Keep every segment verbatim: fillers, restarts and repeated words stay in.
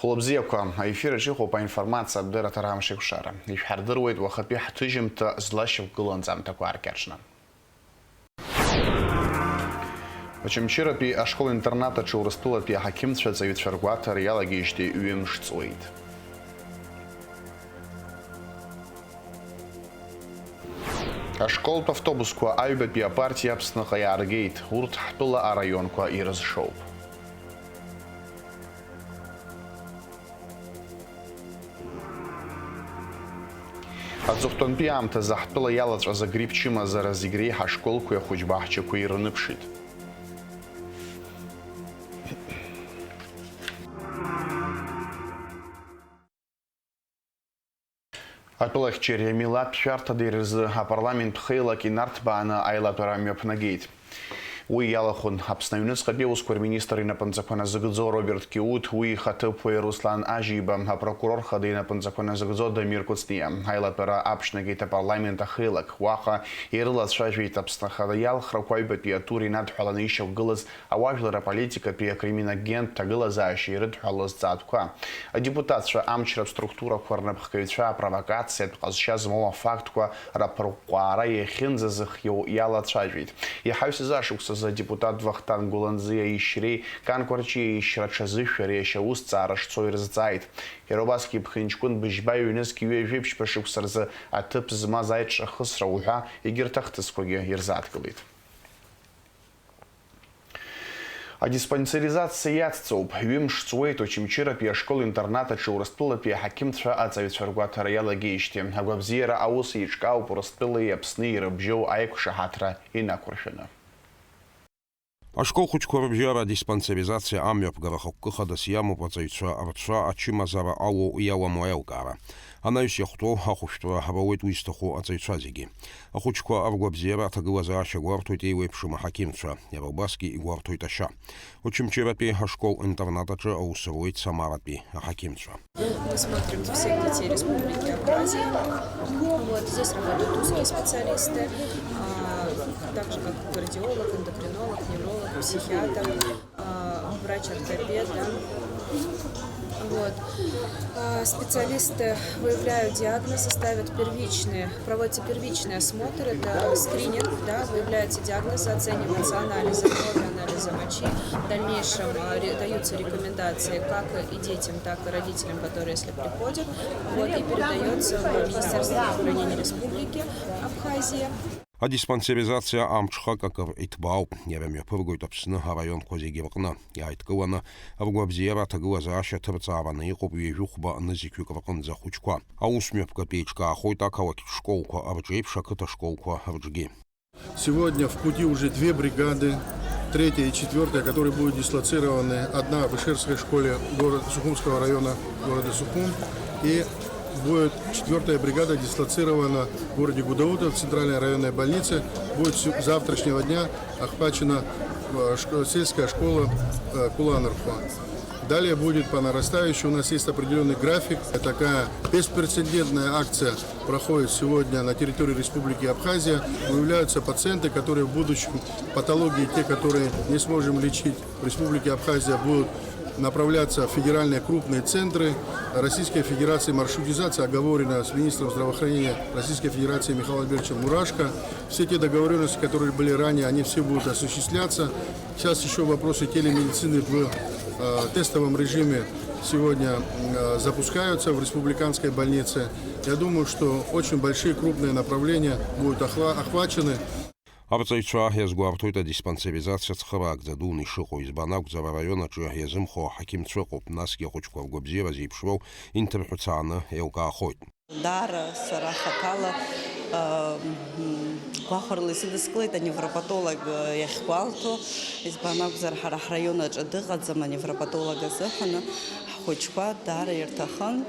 Хәлыбзиақәа, аефир аҿы иҟоуп аинформациатә дырраҭара Амшеикәшара. Ишәҳардыруеит уахатәи ҳҭыжьымҭа злашьақәгылоу анҵамҭақәа ааркьаҿны. Очамчыратәи ашкол-интернат аҿы Урыстәылатәи аҳақьымцәа аҵаҩцәа ргәаҭара иалагеижьҭеи ҩымш ҵуеит. Ашколтә автобусқәа аҩбатәи апартиа Аԥсныҟа иааргеит, урҭ ҳтәыла араионқәа ирызшоуп. Аҵыхәтәантәи аамҭазы ҳтәыла иалаҵәаз агрипп чымазара зегь реиҳа ашколқәеи ахәыҷбаҳчақәеи ирныԥшит. Атәылахьчареи амилаҭтә шәарҭадеи рзы апарламент хеилак инарҭбааны аилатәара мҩаԥнагеит. Уи иалахәын Аԥсны аҩныҵҟатәи аусқәа рминистр инапынҵақәа назыгӡо Роберт Киут, уи ихаҭыԥуаҩ Руслан Ажьиба, апрокурор хада инапынҵақәа назыгӡо Дамир Кәыҵниа. Аилатәара аԥшьнагеит апарламент ахеилак. Уаҟа ирылацәажәеит Аԥсны Ахада иалхрақәа аҩбатәи атур инадҳәаланы ишьақәгылаз ауаажәлар аполитикатәи акриминогенттә ҭагылазаашьа ирыдҳәалоу азҵаатәқәа. Адепутатцәа амчратә структурақәа рнапхгаҩцәа апровокациатә ҟазшьа змоу афактқәа раԥырҟәҟәаара иахьынӡазыхиоу иалацәажәеит. Иаҳаҩсыз ашықәсазы адепутат Вахтанг Гәланӡиа ишьреи Кан Кәарҷиа ишьра аҽазышәареи ашьаус ҵаара шцо ирызҵааит. Иара убасгьы ԥхынҷкәын быжьба ҩнызқь ҩажәи ԥшьба шықәса рзы аҭыԥ змаз аиҿахысра уҳәа егьырҭ ахҭысқәагьы ирзааҭгылеит. Адиспансеризациа иацҵоуп. Ҩымш ҵуеит Очамчыратәи ашкол-интернат аҿы Урыстәылатәи аҳақьымцәа аҵаҩцәа ргәаҭара иалагеижьҭеи. Агәабзиара аус еиҿкаауп Урыстәылеи Аԥсни ирыбжьоу аиқәшаҳаҭра инақәыршәаны. Ашкол хәыҷқәа рыбжьара адиспансеризациа амҩаԥгара хықәкы хадас иамоуп аҵаҩцәа рцәа ачымазара алоу иаламоу аилкаара. Анаҩс иахәҭоу ахәышәтәра ҳабауеит уи зҭаху аҵаҩцәа зегьы. Ахәыҷқәа ргәабзиара аҭагылазаашьа гәарҭоит еиуеиԥшым аҳақьымцәа, иара убасгьы игәарҭоит ашьа. Очамчыратәи ашкол-интернат аҿы аус руеит Самаратәи аҳақьымцәа. Мы смотрим всех детей Республики Абхазия. Вот, здесь работают узкие специалисты, а, так же как кардиолог, эндокринолог, невролог, психиатр, а, врач-ортопед, да. Вот. А, специалисты выявляют диагнозы, ставят первичные, проводится первичный осмотр, это скрининг, да, выявляются диагнозы, оцениваются анализы крови, анализы мочи. В дальнейшем, а, ре-, даются рекомендации как и детям, так и родителям, которые, если приходят, вот, и передается в Министерство здравоохранения Республики Абхазия. Адиспансеризациа амҽхак акыр иҭбаауп, иара мҩаԥыргоит Аԥсны араионқәа зегьы рҟны. Иааидкыланы, ргәабзиара аҭагылазаашьа ҭырҵаараны иҟоуп ҩажәи хәба нызқьҩык рҟынӡа ахәыҷқәа. Аус мҩаԥгатә еиҿкаахоит ақалақьтә школқәа рҿы еиԥш ақыҭа школқәа рҿгьы. Сегодня в пути уже две бригады, третья и четвёртая, которые будут дислоцированы. Одна в Ишерской школе город, Сухумского района города Сухум, и будет четвёртая бригада дислоцирована в городе Гудаутово, в центральной районной больнице. Будет с завтрашнего дня охвачена, э, шко-, сельская школа, э, Куланархуа. Далее будет по нарастающей. У нас есть определённый график. Такая беспрецедентная акция проходит сегодня на территории Республики Абхазия. Выявляются пациенты, которые в будущем, патологии те, которые не сможем лечить в Республике Абхазия, будут направляться в федеральные крупные центры Российской Федерации. Маршрутизация оговорена с министром здравоохранения Российской Федерации Михаилом Альбертовичем Мурашко. Все те договорённости, которые были ранее, они все будут осуществляться. Сейчас ещё вопросы телемедицины в, э, тестовом режиме сегодня, э, запускаются в республиканской больнице. Я думаю, что очень большие крупные направления будут охва-, охвачены. Арҵаҩцәа иазгәарҭоит адиспансеризациа цхыраагӡа дуны ишыҟоу, избан акәзар, араион аҿы иазымхо аҳақьымцәа ыҟоуп, насгьы ахәыҷқәа ргәабзиара зеиԥшроу инҭырҳәцааны еилкаахоит. Даара сара хаҭала, а, м, гәахәарыла исыдыскылеит аневропатолог, а, иахьгәалҭо, избан акәзар, ҳара ҳраион аҿы дыҟаӡам аневропатолог азыҳәан, ҳхәыҷқәа даара ирҭахын,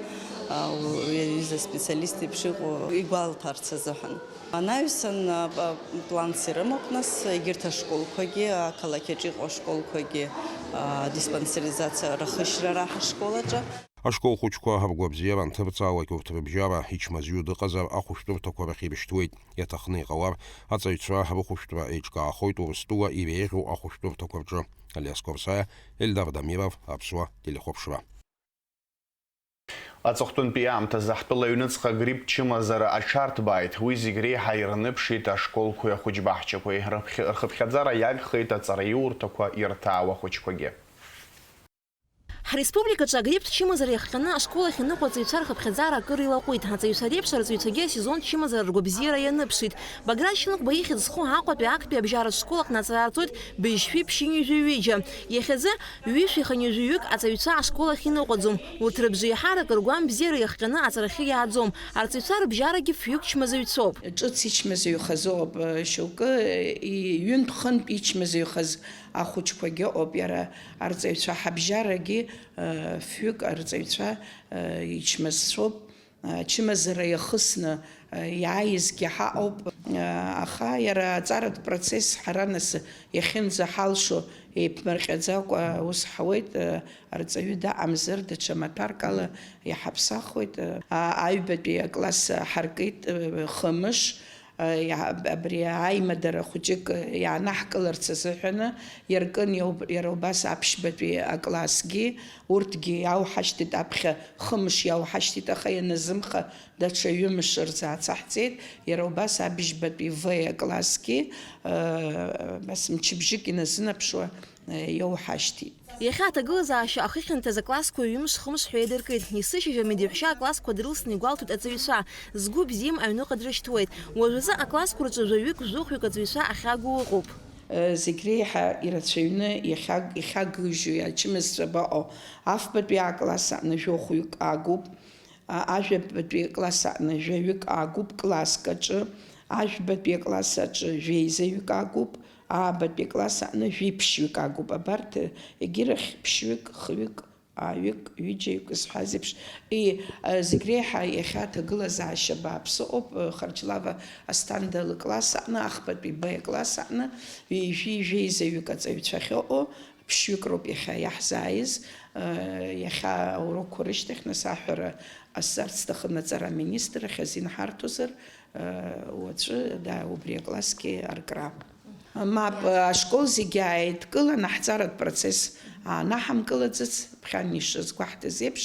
а, у-, ҩыза специалист еиԥш иҟоу игәалҭарц азыҳәан. Анаҩсан, а, п-, планс ирымоуп, нас, егьырҭ ашколқәагьы, ақалақь аҿы иҟоу ашколқәагьы, а, диспансеризациа рахышьра раҳа ашкол аҿы. Ашкол хәыҷқәа ргәабзиара анҭырҵаалак, урҭ рыбжьара ичмазаҩу дыҟазар, ахәышәтәырҭақәа рахь ирышьҭуеит. Иаҭахны иҟалар, аҵаҩцәа рыхәышәтәра еиҿкаахоит Урыстәыла иреиӷьу ахәышәтәырҭақәа рҿы. Алиас Қорсаиа, Эльдар Дамиров, Аԥсуа телехәаԥшра. Аҵыхәтәантәи аамҭазы ҳтәыла аҩныҵҟа агрипп чымазара аҽарҭбааит. Уи зегь реиҳа ирныԥшит ашколқәеи ахәыҷбаҳчақәеи. Рыԥхьа-, рхыԥхьаӡара иагхеит аҵараиурҭақәа ирҭаау ахәыҷқәагьы. Ҳреспубликаҿы агрипп чымазара иахҟьаны ашкол ахь иныҟәо аҵаҩцәа рхыԥхьаӡара акыр илаҟәит. Аҵаҩцәа реиԥш арҵаҩцәагьы асезон чымазара ргәабзиара ианыԥшит. Баграт Шьынқәба ихьӡ зху Аҟәатәи актәи абжьаратә школ аҟны аҵара арҵоит быжьшәи ԥшьынҩажәи ҩыџьа. Иахьазы ҩышәи хынҩажәи ҩык аҵаҩцәа ашкол ахь иныҟәаӡом. Урҭ рыбжеиҳа ракыргәам бзиара иахҟьаны аҵарахьы иааӡом. Арҵаҩцәа рыбжьарагьы фҩык чмазаҩцәоуп. Ҿыц ичмазаҩхазоуп, шьоукы, и-, ҩынтә-хынтә ичмазаҩхаз ахәыҷқәагьы ыҟоуп. Иара арҵаҩцәа ҳабжьарагьы, фҩык арҵаҩцәа ичмазцәоуп. Чымазара иахысны иааизгьы ҳаҟоуп, аха иара аҵаратә процесс ҳара нас иахьынӡаҳалшо еиԥмырҟьаӡакәа ус ҳауеит, арҵаҩы даҟамзар, даҽа маҭәарк ала иҳаԥсахуеит. Аҩбатәи акласс ҳаркит, хымш, иа-, абри аимадара хәыҷык иаанаҳкыларц азыҳәаны иаркын иауб-, иара убас аԥшьбатәи аклассгьы, урҭгьы иауҳашьҭит, аԥхьа хымш иауҳашьҭит, аха ианазымха даҽа ҩымш рзы ацаҳҵеит, иара убас абыжьбатәи В аклассгьы, э, абас мчыбжьык иназынаԥшуа, э, иауҳашьҭит. Иахьа аҭагылазаашьа ахыхьанҭаз аклассқәа ҩымш-хымш ҳәа еидыркит. Есышьыжь амедеҳәшьа аклассқәа дрылсны игәалҭоит аҵаҩцәа. Згәы бзиам аҩныҟа дрышьҭуеит. Уажәазы аклассқәа рҿы жәаҩык, жәохәҩык аҵаҩцәа ахьагу ыҟоуп. Зегь реиҳа ирацәаҩны иахьаг-, иахьагыжьу ачымазцәа абаҟоу? Афбатәи акласс аҟны жәохәҩык агуп, а-, ажәабатәи акласс аҟны жәаҩык агуп класск аҿы, ажәбатәи акласс аҿы жәеизаҩык агуп, аабатәи акласс аҟны жәиԥшьҩык агуп. Абарҭ егьирахь ԥшьҩык, хҩык, ааҩык, ҩыџьаҩык зҳәаз еиԥш. И, а, зегь реиҳа иахьа аҭагылазаашьа бааԥс ыҟоуп, а, Харчлава Асҭанда лыкласс аҟны, ахԥатәи Б акласс аҟны, ҩажәи жәеизаҩык аҵаҩцәа ахьыҟоу, ԥшьҩык роуп иахьа иаҳзааиз, а, иахьа аурокқәа рышьҭахь, нас аҳәара ҟасҵарц сҭахын аҵара аминистр ахь азин ҳарҭозар, уаҵәы, да, убри аклассгьы аркра. Мап, ашкол зегьы ааидкыланы ҳҵаратә процесс аанаҳамкылаӡац, ԥхьан ишазгәаҳҭаз еиԥш,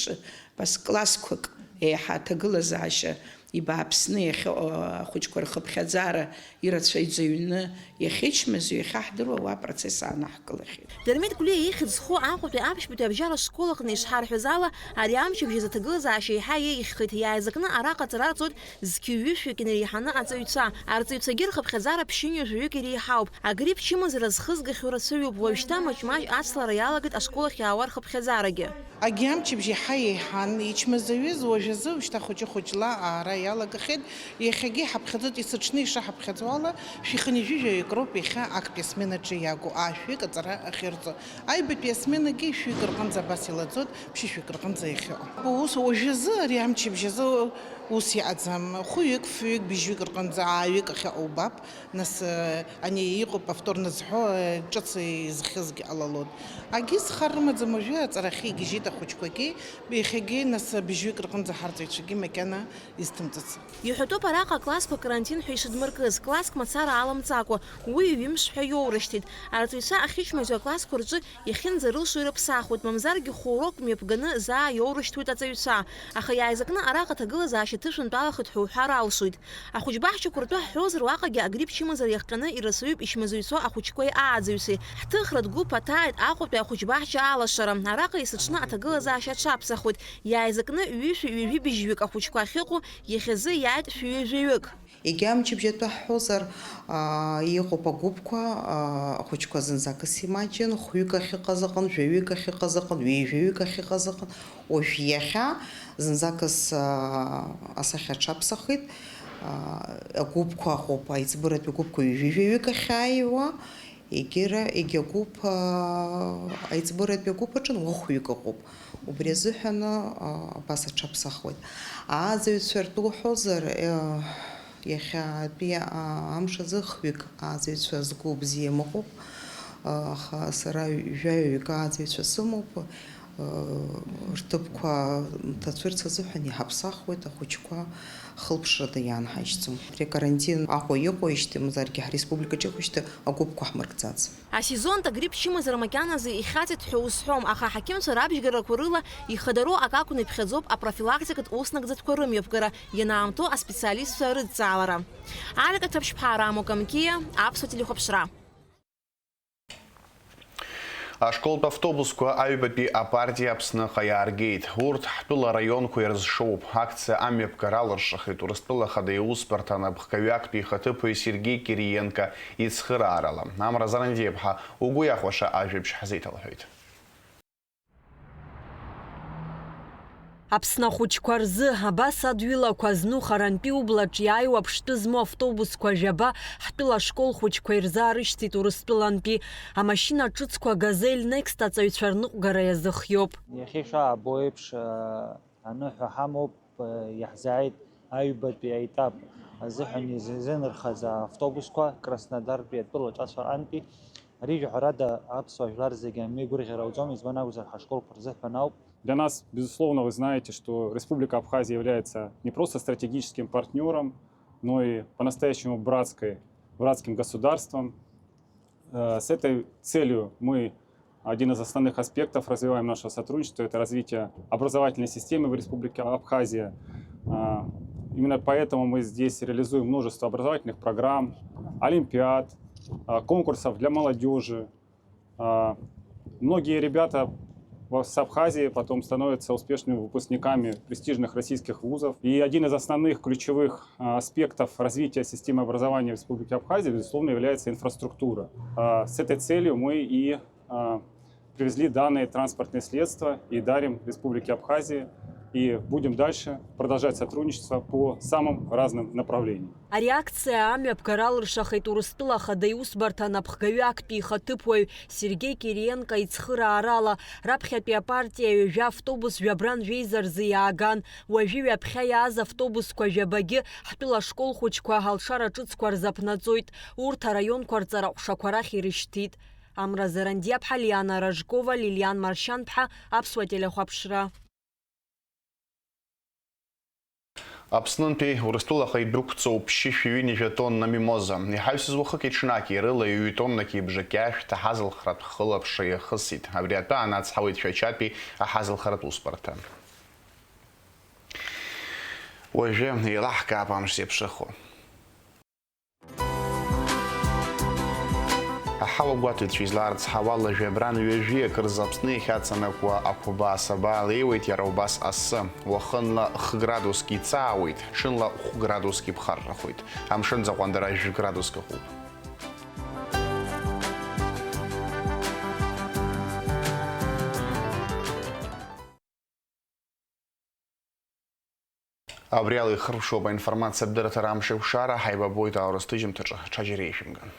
абас классқәак еиҳа аҭагылазаашьа ибааԥсны иахьыҟоу ахәыҷқәа рхыԥхьаӡара ирацәаҩӡаҩны иахьычмазаҩу, иахьаҳдыруа уа апроцесс аанаҳкылахьеит. Дырмит Гәлиа ихьӡ зху Аҟәатәи аԥшьбатәи абжьара школ аҟны ишҳарҳәаз ала, ари амчыбжь азы аҭагылазаашьа еиҳа еиӷьхеит, иааизакны араҟа аҵара арҵоит зқьи ҩышәҩык инареиҳаны аҵаҩцәа. Арҵаҩцәагьы рхыԥхьаӡара ԥшьынҩажәаҩык иреиҳауп. Агрипп чымазара зхызгахьоу рацәаҩуп, уажәшьҭа маҷ-маҷ ацлара иалагеит ашкол ахь иаауа рхыԥхьаӡарагьы. Агьи амчыбжь иаҳа еиҳан, ичмазаҩыз уажәазы, шьҭа хәыҷы-хәыҷла аара иалагахьеит. Иахьагьы иҳаԥхьаӡоит, есыҽны ишыҳаԥхьаӡо ала, шәи хынҩажәи жәаҩык роуп иахьа актәи асмена аҿы иаагоу, аа-шәҩык аҵара ахьырҵо. Аҩбатәи асменагьы шәҩык рҟынӡа абас илаӡоит, ԥшьышәҩык рҟынӡа иахьыҟоу. Ус уажәазы, ари амчыбжь азы ус иҟаӡам. Хәҩык, фҩык, быжьҩык рҟынӡа, ааҩык ахьыҟоу убап. Нас, э, ани иҟоу повторно зҳәо, э, ҿыц изхьызгьы ҟалалон. Агьи зхар рымаӡам, уажәы аҵарахьы игьежьит ахәыҷқәагьы, иахьагьы, нас, быжьҩык рҟынӡа ҳарҵаҩцәагьы макьана изҭымҵыц. Иҳәатәуп араҟа аклассқәа карантин ҳәа ишыдмыркыз, класск мацара аламҵакәа, уи ҩымш ҳәа иоурышьҭит. Арҵаҩцәа ахьычмазаҩу аклассқәа рҿы иахьынӡарылшо ирыԥсахуеит, мамзаргьы хә-урок мҩаԥганы заа иоурышьҭуеит аҵаҩцәа. Аха иааизакны араҟа аҭагылазаашьа ҭышәынтәалахеит ҳәа уҳәар алшоит. Ахәыҷбаҳчақәа ртәы ҳҳәозар, уаҟагьы агрипп чымазара иахҟьаны ирацәаҩуп ичмазаҩцәоу ахәыҷқәеи ааӡаҩцәеи. Ҳҭыхратә гәыԥ аҭааит Аҟәатәи ахәыҷбаҳча алашара. Араҟа есыҽны аҭагылазаашьа аҽаԥсахуеит. Иааизакны ҩышәи ҩажәи быжьҩык ахәыҷқәа ахьыҟоу иахьазы иааит шәи ҩажәаҩык. Егьа амчыбжь атәы ҳҳәозар, аа, иҟоуп агәыԥқәа, аа, ахәыҷқәа зынӡакыс имаҷын, хәҩык ахьыҟаз ыҟан, жәаҩык ахьыҟаз ыҟан, ҩажәаҩык ахьыҟаз ыҟан. Уажә иахьа зынӡакыс, аа, асахьа аҽаԥсахит, аа, агәыԥқәа ыҟоуп, аиҵбыратәи агәыԥқәа ҩажәи жәаҩык ахьааиуа, егьыра, егьа гәыԥ, аа, аиҵбыратәи агәыԥ аҿы уахәҩык ыҟоуп. Убри азыҳәаны, аа, абас аҽаԥсахуеит. Ааӡаҩцәа ртәы уҳәозар, э, иахьатәи, аа, амш азы хҩык ааӡаҩцәа згәы бзиам ыҟоуп, аа, аха сара жәаҩаҩык ааӡаҩцәа сымоуп. Рҭыԥқәа ҭацәырц азыҳәан иҳаԥсахуеит, ахәыҷқәа хылԥшрада иаанҳажьӡом. Абри акарантин Аҟәа иҟоижьҭеи, мамзаргьы ҳреспубликаҿ иҟоижьҭеи агәыԥқәа ҳмыркӡац. Асезонтә агрипп чымазара макьаназы ихьаҵит ҳәа узҳәом, аха аҳақьымцәа рабжьгарақәа рыла ихадароу акы акәны иԥхьаӡоуп апрофилактикатә уснагӡатәқәа рымҩаԥгара, ианаамҭоу аспециалистцәа рыдҵаалара. Алика Ҭаԥшьԥҳа, Рамо Камкиа, Аԥсуа телехәаԥшра. Ашколтә автобусқәа аҩбатәи апартиа Аԥсныҟа иааргеит. Урҭ ҳтәыла араионқәа ирызшоуп. Акциа амҩаԥгара алыршахеит Урыстәыла Ахада иусбарҭа анапхгаҩы актәи ихаҭыԥуаҩ Сергеи Кириенко ицхыраарала. Амра Зарандиаԥҳа угәы иахәаша ажәабжь ҳзеиҭалҳәоит. Аԥсны ахәыҷқәа рзы абас адҩылақәа зну харантәи ублаҿ иааиуа ԥштәы змоу автобусқәа жәаба ҳтәыла ашкол хәыҷқәа ирзаарышьҭит Урыстәылантәи. Амашьына ҿыцқәа Газель Next аҵаҩцәа рныҟәгара иазыхиоуп. Иахьа ишаабо еиԥш, аныҳәа ҳамоуп, иаҳзааит аҩбатәи аетап азыҳәан изынархаз автобусқәа Краснодартәи атәыла ҿацәа ҟантәи. Ари, ҳәарада, аԥсуа жәлар зегьы амҩа игәырӷьара ауӡом, избан акәзар, ҳашколқәа рзыҳәан ауп. Для нас, безусловно, вы знаете, что Республика Абхазия является не просто стратегическим партнёром, но и по-настоящему братской, братским государством. Э, с этой целью мы один из основных аспектов развиваем нашего сотрудничества, это развитие образовательной системы в Республике Абхазия. А, именно поэтому мы здесь реализуем множество образовательных программ, олимпиад, а, конкурсов для молодежи. А, многие ребята в-, с Абхазии потом становятся успешными выпускниками престижных российских вузов. И один из основных ключевых, а, аспектов развития системы образования в Республике Абхазия, безусловно, является инфраструктура. А, с этой целью мы и, а, привезли данные транспортные средства и дарим Республике Абхазия. И будем дальше продолжать сотрудничество по самым разным направлениям. Ари акциа амҩаԥгара алыршахеит Урыстәыла Ахада иусбарҭа анапхгаҩы актәи ихаҭыԥуаҩ Сергеи Кириенко ицхыраарала. Раԥхьатәи апартиа ҩажәа автобус жәабран жәеиза рзы иааган, уажәы ҩаԥхьа иааз автобусқәа жәабагьы ҳтәыла ашкол хәыҷқәа алшара ҿыцқәа рзаԥнаҵоит, урҭ араионқәа рҵара ҟәшақәа рахь ирышьҭит. Амра Зарандиаԥҳа, Лиана Рожкова, Лилиан Маршьанԥҳа, Аԥсуа телехәаԥшра. Аԥснынтәи Урыстәылаҟа идәықәҵоуп ԥшьышәи ҩынҩажәа тонна мимоза. Иҳаҩсыз уахыки-ҽнаки рыла ҩҩы тоннак ибжак иашәҭ аҳазылхратә хылаԥшра иахысит. Абри атәы анацҳауеит Шәачатәи аҳазылхратә усбарҭа. Уажәы еилаҳкаап амш зеиԥшрахо. Аҳауагәаҭаҩцәа излаарыцҳауала, жәабран ҩажәи акы рзы Аԥсны иахьаҵанакуа ақәабаа-сабаа леиуеит иара убас асы. Уахынла х-градуск иҵаауеит, ҽынла хә-градуск иԥхаррахоит. Амшын аӡы аҟәандара жәградуск ыҟоуп. Абри ала ихыркәшоуп аинформациатә дырраҭара Амшеикәшара, ҳаибабоит аурыс ҭыжьымҭаҿы, ҽаџьара еишәымган.